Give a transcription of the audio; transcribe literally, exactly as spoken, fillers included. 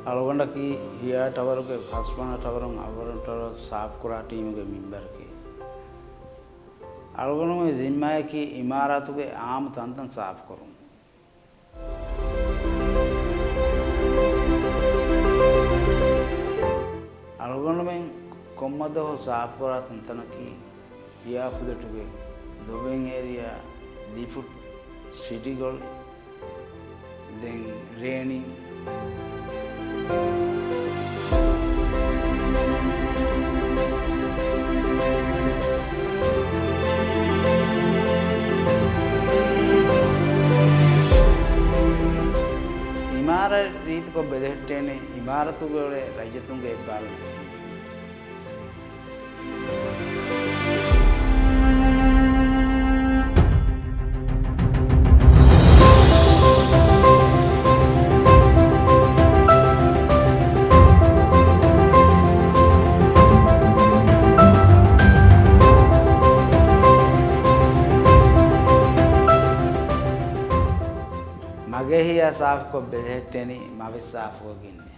އަޅުގަނޑަކީ ހިޔާ ޓަވަރުގެ ފަސްވަނަ ޓަވަރުން އަށްވަރު ޓަވަރު ސާފުކުރާ ޓީމުގެ މެމްބަރަކީ. އަޅުގަނޑުމެން ޒިންމާއަކީ އިމާރާތުގެ އާއްމު ތަންތަން ސާފުކުރުން. އަޅުގަނޑުމެން ކޮންމެ ދުވަހު ސާފުކުރާ ތަންތަނަކީ ހިޔާ ފުދެޓުގެ ދޮވެން އޭރިއާ، ދިފުޓް، ސިޓީ ގޮޅި، ދެން ރޭނިން. އިމާރާތް ރީތިކޮށް ބެލެހެއްޓޭނެ އިމާރާތުގައި އުޅޭ ރައްޔިތުންގެ އެއްބާރުލުން. މަގޭ ހިޔާ ސާފުކޮށް ބެލެހެއްޓޭނީ މަވެސް ސާފުކޮށްގެންނޭ.